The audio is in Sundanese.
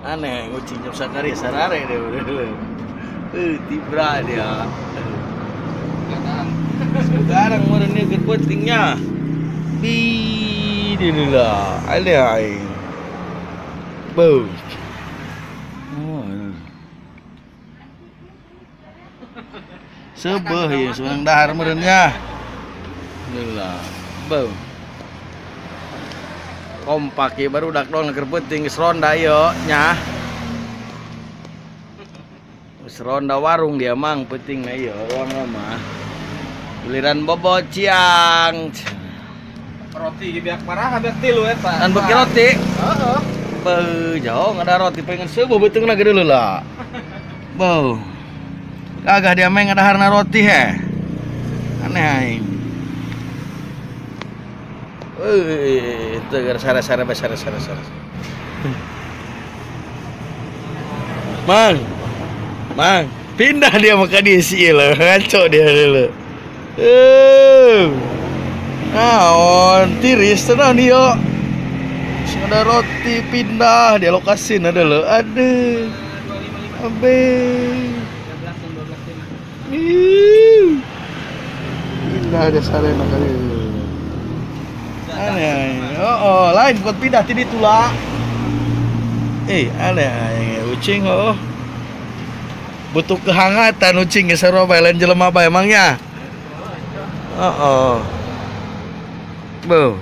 Aneh ucing jam sakari sarare dia udah. Tibra dia. Sekarang meureun ieu keur peutingnya. Bi lah, aneh aing. Beuh. Oh. Sebeuh ieu sebenang dahar meureun nya. Lah, beuh. Kompak ya baru dak dong keur peuting geus ronda ieu nya. Geus ronda warung dia mang peuting na ieu ruang mah. Giliran bobot ciang. Roti biak parah biak tilu eta. Kan beuki roti. Heeh. Beuh, jauh ada roti pengen seueuh beuteungna gede lah. Beuh. Kagak dia mah ngadaharna roti he. Aneh aing. Itu gara sare-sare sare-sare. Mang. Mang, pindah dia maka diisi lah, ngaco dia dulu. Naon tiris tenang dia. Ada roti pindah dia lokasi ada lo. Aduh. Abe. Pindah dia sarena kali. Aneh. Oh, lain buat pindah tadi tulah. Aneh ucing oh. Butuh kehangatan ucing geus sarua bae lain jelema bae emangnya. Oh. Beuh.